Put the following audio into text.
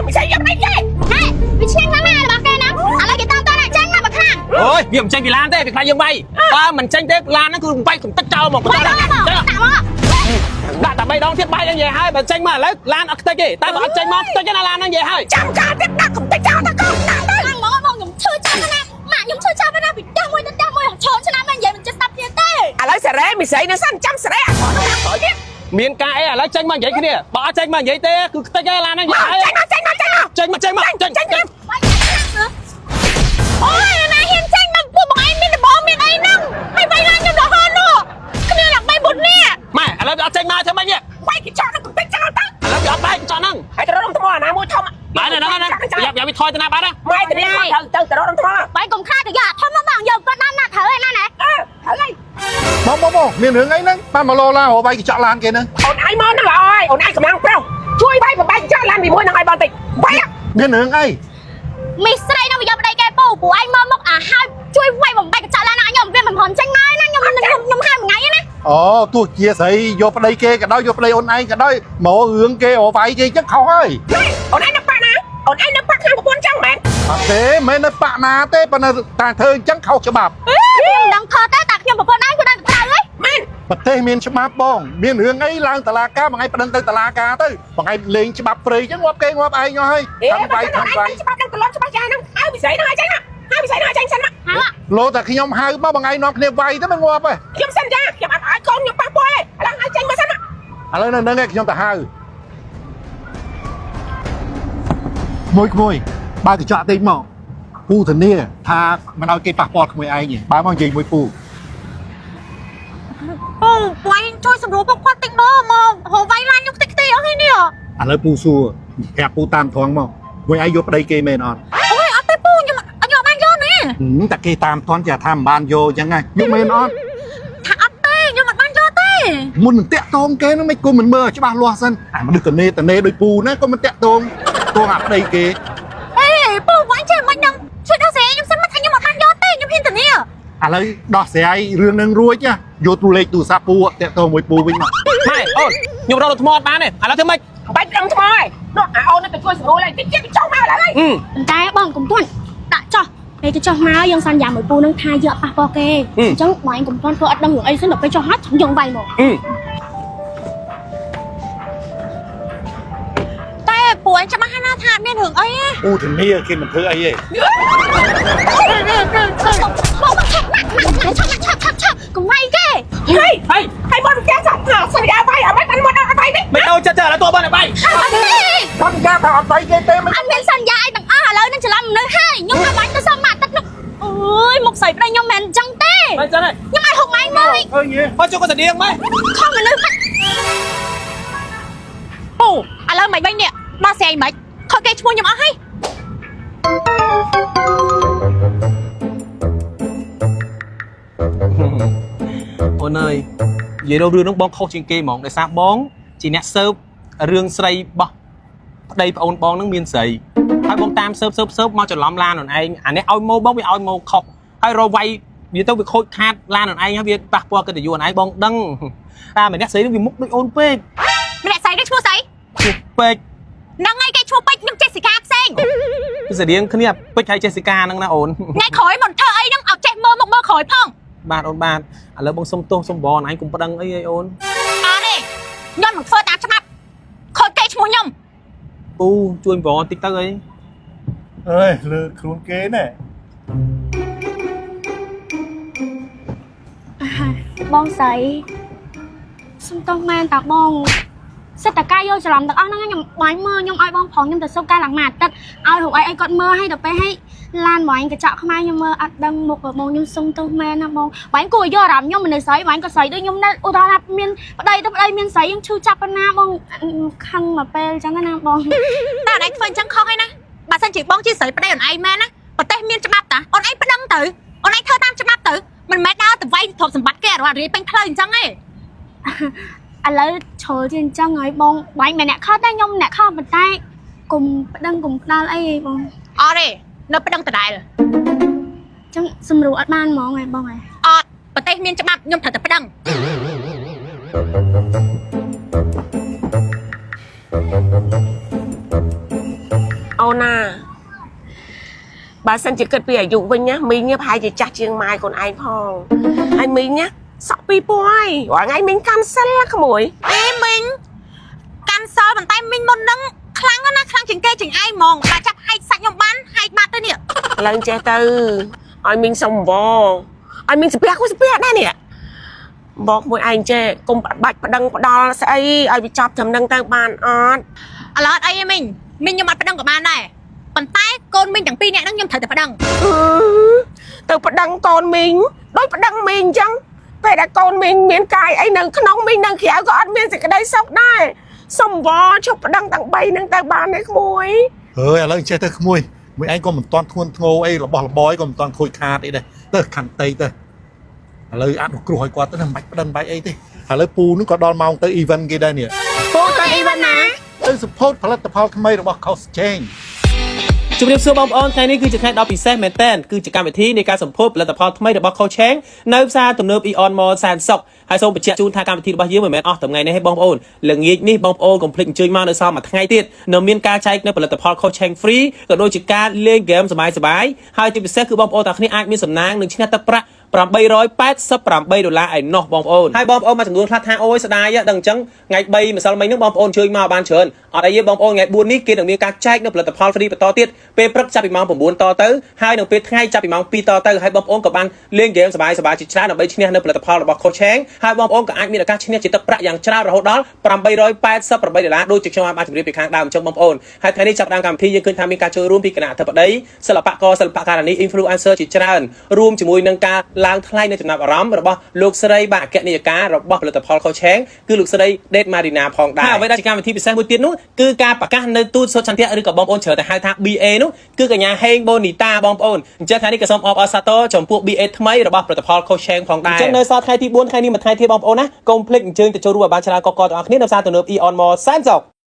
មិនស្អីយកប្តីគេ ហេវាឈៀងណាស់ណារបស់គេហ្នឹងឥឡូវគេតាមតណាចេញមកបើខ្លាំង អូយវាមិនចេញពីឡានទេវាខ្លាចយើងវាយបើមិនចេញទេឡានហ្នឹងគឺវាយកំទឹកចោលហ្មង បាយ ដាក់ មកដាក់មក ដាក់តែ3ដងទៀតបាយហ្នឹងនិយាយហើយបើចេញមកឥឡូវឡានអត់ខ្ទេចទេតែបើអត់ចេញមកខ្ទេចណាឡានហ្នឹងនិយាយហើយ ចាំការទៀតដាក់កំទេចចោលទៅកូនដាក់ទៅ ខ្លាំងហ្មងបងខ្ញុំឈឺចាប់ណាស់ម៉ាក់ខ្ញុំឈឺចាប់ណាស់ពីផ្ទះមួយទៅផ្ទះមួយច្រើនឆ្នាំណាស់និយាយមិនចេះស្ដាប់គ្នាទេ ឥឡូវសារ៉េមីស្រីនឹងសិនចាំសារ៉េអាក្រក់នឹងក្រោយទៀត មានការអីឥឡូវចេញមកនិយាយគ្នាបើអត់ចេញមកនិយាយទេគឺខ្ទេចឯឡានហ្នឹងនិយាយហើយ ចេញមកចេញមកចេញមក ចេញមកចេញមកចេញចេញ បាយខ្លាំងណាស់អូយណាហ៊ានចេញមកពួកបងឯងមានដបងមានអីហ្នឹងហើយបាយឡានខ្ញុំរហូតនោះគ្នាឡើង3 4នាក់ ម៉ែឥឡូវវាអត់ចេញមកធ្វើម៉េចនេះ វាយកញ្ចក់នឹងកំទេចចោលទៅ ឥឡូវវាអត់បែកចោលហ្នឹង ហើយទៅរកដុំថ្មអាណាមួយធំ ម៉ែហ្នឹងណាយ៉ាប់យ៉ាប់វាថយទៅណាបាត់ណា ម៉ែទៅនេះទៅទៅទៅរកដុំថ្ម បាយកុំខ្លាចទៅយកធំមកបងយកគាត់ដល់ណាត្រូវឯណាណែ អើត្រូវហើយ បងបងបងមានរឿងអីហ្នឹងបានមកលោឡារកវាយកញ្ចក់ឡានគេហ្នឹង អូនឯងមកហ្នឹងល្អហើយអូនឯងកម្លាំងប្រុសជួយវាយបំបែកញ្ចក់ឡានពីមួយហ្នឹងឲ្យបងតិចវាយ មានរឿងអី មីស្រីនឹងវាយកប្តីគេពូព្រោះឯងមើលមុខអាហើយជួយវាយបំបែកកញ្ចក់ឡានខ្ញុំវាមិនព្រមចេញមកណាខ្ញុំខ្ញុំខ្ញុំហៅមួយថ្ងៃណា អូទោះជាស្រីយកប្តីគេក៏ដោយយកប្តីអូនឯងក៏ដោយមករឿងគេរកវាយគេអញ្ចឹងខុសហើយ អូនឯងនៅប៉ាណាអូនឯងនៅប៉ាខាងប្រពន្ធចឹងមែន អត់ទេមិនមែននៅប៉ណាទេប៉ុន្តែតែធ្វើអញ្ចឹងខុសច្បាប់ ខ្ញុំមិនដឹងខុសទេតែខ្ញុំប្រពន្ធឯងគឺដឹងត្រូវហី មែន ប្រទេសមានច្បាប់បងមានរឿងអីឡើងតឡាការមួយថ្ងៃប្តឹងទៅតឡាការទៅមួយថ្ងៃលេងច្បាប់ព្រៃអញ្ចឹងងាប់គេងាប់ឯងអស់ហើយខាងវាយខាងវាយ ច្បាប់នឹងត្រឡប់ច្បាស់ចាហ្នឹងហៅពិសីហ្នឹងឲ្យចេញណាហៅពិសីហ្នឹងឲ្យចេញសិនណា ហៅ លោតែខ្ញុំហៅមកមួយថ្ងៃនាំគ្នាវាយទៅមិនងាប់ទេ ខ្ញុំសិនចាខ្ញុំអត់ឲ្យកូនខ្ញុំប៉ះពាល់ទេឥឡូវឲ្យចេញមកសិនណា ឥឡូវនៅហ្នឹងឯងខ្ញុំទៅហៅមួយក្មួយបើកញ្ចក់តិចមកពូធានាថាមិនឲ្យគេប៉ះពាល់ក្មួយឯងទេបើមកនិយាយមួយពូ ពូពួកឯងជួយសម្រួលពួកគាត់តិចមើលមកហៅវាយឡានខ្ញុំខ្ទេចខ្ទីអស់ហើយនេះ ឥឡូវពូសួរប្រាប់ពូតាមត្រង់មកមួយឯងយកប្តីគេមែនអត់ អូយអត់ទេពូខ្ញុំខ្ញុំអត់បានយកណា ហឹមតែគេតាមតន់គេថាមិនបានយកអញ្ចឹងហ៎យកមែនអត់ ថាអត់ទេខ្ញុំអត់បានយកទេ មុននឹងតាក់តងគេហ្នឹងមិនគុំមិនមើលឲ្យច្បាស់លាស់សិនអាមនុស្សតនេតនេដូចពូណាក៏មិនតាក់តងតងអាប្តីគេ អេពូពួកឯងចេះមិនដឹងជួយដោះស្រាយខ្ញុំសិនមកថាខ្ញុំអត់បានយកទេខ្ញុំហ៊ានធានា ឥឡូវដោះស្រាយរឿងហ្នឹងរួចណាយកទូលេខទូរស័ព្ទពូតាក់តងមួយពូវិញមក ម៉ែអូនខ្ញុំរកថ្មអត់បានទេឥឡូវធ្វើម៉េច បាច់ដឹងថ្មហើយនោះអាអូនទៅជួយសម្រួលឲ្យតិចទៀតចុះមកឥឡូវហើយ តែបងកុំទាន់ដាក់ចោះពេលគេចោះមកយើងសន្យាមួយពូនឹងថាយកប៉ះពាល់គេអញ្ចឹងបងឯងកុំទាន់ធ្វើអត់ដឹងរឿងអីសិនដល់ពេលចោះហើយយើងវាយមកតែពូឯងច្បាស់ណាស់ថាអត់មានរឿងអីទេ ពូធានាគេមិនធ្វើអីទេ បងមកឆាប់ម៉ាក់ម៉ាក់ម៉ាក់ឆាប់ឆាប់ឆាប់ឆាប់កុំវាយគេ ហេ ហេ ហើយមកផ្ទះសាប់សន្យាវាយអត់បានមកអត់វាយទេ មិនដូរចិត្តទេឥឡូវតួបងឲ្យបាយ អត់ទេ សន្យាថាអត់ស្អីគេទេមិន អត់មានសន្យាអីទាំងអស់ឥឡូវនឹងច្រឡំមនុស្សហើយខ្ញុំឲ្យបាញ់ទៅសុំម៉ាក់ទឹកនោះអើយមុខស្រីប្តីខ្ញុំមិនមែនអញ្ចឹងទេ មិនចឹងទេ ខ្ញុំឲ្យហុកម៉ែងមើល អើយញ៉េ អត់ជួយគាត់ស្តៀងម៉ែ ខំមនុស្សបាត់ពូឥឡូវមិនវិញនេះដល់ស្រីមិនខកគេឈ្មោះខ្ញុំអស់ហើយ អូនអើយនិយាយរឿងហ្នឹងបងខុសជាងគេហ្មងដោយសារបងជាអ្នកស៊ើបរឿងស្រីបោះប្តីប្អូនបងហ្នឹងមានស្រីហើយបងតាមស៊ើបស៊ើបស៊ើបមកច្រឡំឡានអូនឯងអានេះឲ្យម៉ូបងវាឲ្យម៉ូខុសហើយរកវាយវាទៅវាខូចខាតឡានអូនឯងហើយវាប៉ះពាល់កិត្តិយសអូនឯងបងដឹងតែម្នាក់ស្រីហ្នឹងវាមុខដូចអូនពេកម្ នាក់ស្រីនេះឈ្មោះស្អី ឈ្មោះពេក ហ្នឹងហើយគេឈ្មោះពេជ្រខ្ញុំចេះសិកាផ្សេង គឺស្តៀងគ្នាពេជ្រហើយចេះសិកាហ្នឹងណាអូន ថ្ងៃក្រោយមិនធ្វើអីហ្នឹងឲ្យចេះមើលមុខមើលក្រោយផង បាទអូនបាទឥឡូវបងសុំទោសសុំបងឯងកុំប្តឹងអីអីអូន អត់ទេខ្ញុំនឹងធ្វើតាមច្បាប់ខូចគេឈ្មោះខ្ញុំ ពូជួយបងតិចទៅអី អើយលើខ្លួនគេណែ បងស្រីសុំទោសមែនតាបងសិតតការយកច្រឡំទាំងអស់ហ្នឹងខ្ញុំបាញ់មើលខ្ញុំឲ្យបងផងខ្ញុំទៅសុំការឡើងមួយអាទិត្យឲ្យរូបអីឲ្យគាត់មើលឲ្យដល់ពេលឲ្យឡានមកឯងកញ្ចក់ខ្មែរខ្ញុំមើលអត់ដឹងមុខបងខ្ញុំសុំទោសមែនណាបងបាញ់គួរយកអារម្មណ៍ខ្ញុំមនុស្សស្រីបាញ់ក៏ស្រីដូចខ្ញុំដែរឧទាហរណ៍ថាមានប្តីទៅប្តីមានស្រីយើងឈឺចាប់ប៉ុណ្ណាបងខឹងមកពេលអញ្ចឹងណាបង តែអូនឯងធ្វើអញ្ចឹងខុសហើយណាបើសិនជាបងជាស្រីប្តីអូនឯងមែនណាប្រទេសមានច្បាប់តាអូនឯងប្តឹងទៅអូនឯងធ្វើតាមច្បាប់ទៅមិនមែនដើរទៅវាយទ្រព្យសម្បត្តិគេអត់រាយពេញផ្លូវអញ្ចឹងទេ ឥឡូវជ្រុលជាអញ្ចឹងហើយបងបាញ់មិនអ្នកខុសតែខ្ញុំអ្នកខុសប៉ុន្តែកុំប្តឹងកុំផ្ដាល់អីឯងបង អត់ទេនៅប្តឹងដដែល អញ្ចឹងសម្រួលអត់បានហ្មងឯងបងឯង អត់ប្រទេសមានច្បាប់ខ្ញុំត្រូវតែប្តឹង អូនណាបើសិនជាគិតពីអាយុវិញណាមីងប្រហែលជាចាស់ជាងម៉ែកូនឯងផងហើយមីងណាសក់ពីរពណ៌ហើយរាល់ថ្ងៃមីងកាន់សិលក្មួយ អេមីងកាន់សិលប៉ុន្តែមីងមុននឹងខ្លាំងណាស់ខ្លាំងជាងគេជាងឯងហ្មងតែចាប់ហែកសាច់ខ្ញុំបានហែកបាត់ទៅនេះ ឥឡូវចេះទៅឲ្យមីងសុំវឲ្យមីងសាពះគូសាពះដែរនេះบอกមួយឯងចេះកុំបាច់ប្តឹងផ្ដាល់ស្អីឲ្យវាចប់ត្រឹមនឹងទៅបានអត់ ឥឡូវអត់អីទេមីងមីងខ្ញុំអត់ប្តឹងក៏បានដែរប៉ុន្តែកូនមីងទាំងពីរនាក់ហ្នឹងខ្ញុំត្រូវតែប្តឹង អឺទៅប្តឹងកូនមីងដូចប្តឹងមីងអញ្ចឹងពេលដែលកូនមីងមានកាយអីនៅក្នុងមីងនៅក្រៅក៏អត់មានសេចក្តីសុខដែរសុំវឈប់ប្តឹងទាំង3ហ្នឹងទៅបានទេក្មួយ ហើយឥឡូវចេះទៅក្មួយមួយឯងក៏មិនតាន់ធ្ងន់ធ្ងរអីរបស់របរអីក៏មិនតាន់ខូចខាតអីដែរទៅខន្តីទៅឥឡូវអនុគ្រោះឲ្យគាត់ទៅណាមិនបាច់ប្តឹងបាច់អីទេឥឡូវពូនោះក៏ដល់ម៉ោងទៅ event គេដែរនេះ ពូទៅអីវ៉ាណា ទៅ support ផលិតផលថ្មីរបស់ Cost Change ជម្រាបសួរបងប្អូនថ្ងៃនេះគឺជាថ្ងៃដ៏ពិសេសមែនទែនគឺជាកម្មវិធីនៃការសម្ពោធផលិតផលថ្មីរបស់ Coach Chang នៅផ្សារទំនើប Eon Mall សែនសុខហើយសូមបញ្ជាក់ជូនថាកម្មវិធីរបស់យើងមិនមែនអស់តែថ្ងៃនេះទេបងប្អូនល្ងាចនេះបងប្អូនកុំភ្លេចអញ្ជើញមកនៅសល់មួយថ្ងៃទៀតនៅមានការចែកនៅផលិតផល Coach Chang free ក៏ដូចជាការលេងហ្គេមសប្បាយៗហើយជាពិសេសគឺបងប្អូនទាំងគ្នាអាចមានសំណាងនឹងឈ្នះទឹកប្រាក់888ដុល្លារឯណោះបងប្អូនហើយបងប្អូនមួយចំនួនខ្លះថាអូយស្ដាយដឹងអញ្ចឹងថ្ងៃ3ម្សិលមិញហ្នឹងបងប្អូនអញ្ជើញមកបានច្រើនអត់អីទេបងប្អូនថ្ងៃ4នេះគេនឹងមានការចែកនៅផលិតផល free បន្តទៀតពេលព្រឹកចាប់ពីម៉ោង9តទៅហើយនៅពេលថ្ងៃចាប់ពីម៉ោង2តទៅហើយបងប្អូនក៏បានលេងហ្គេមសប្បាយៗជាច្រើនដើម្បីឈ្នះនៅផលិតផលរបស់ Coach Chang ហើយបងប្អូនក៏អាចមានឱកាសឈ្នះជាទឹកប្រាក់យ៉ាងច្រើនរហូតដល់888ដុល្លារដូចជាខ្ញុំបានជម្រាបពីខាងដើមអញ្ចឹងបងប្អូនហើយថ្ងៃនេះចាប់ផ្ដើមកម្មវិធីយើងឃើញថាមានការចូលរួមពីគណៈអធិបតីសិល្បករសិល្បករនី influencer ជាច្រើនរួមជាមួយនឹងការឡើងថ្លៃនៅចំណាប់អារម្មណ៍របស់លោកស្រីបាទអគ្គនាយិការបស់ផលិតផល Coach Chang គឺលោកស្រី Date Marina ផងដែរហើយអ្វីដែលជាកម្មវិធីពិសេសមួយទៀតនោះគឺការប្រកាសនៅទូតសុតចន្ទៈឬក៏បងប្អូនច្រើនតែហៅថា BA នោះគឺកញ្ញាហេងបូនីតាបងប្អូនអញ្ចឹងថ្ងៃនេះក៏សូមអបអរសាទរចំពោះ BA ថ្មីរបស់ផលិតផល Coach Chang ផងដែរអញ្ចឹងនៅសល់ថ្ងៃទី4ថ្ងៃនេះមួយថ្ងៃទៀតបងប្អូនណាកុំភ្លេចអញ្ជើញទៅចូលរួមឲ្យបានច្រើនកកកទាំងអស់គ្នានៅផ្សារទំនើប Eon Mall សែនសុខ។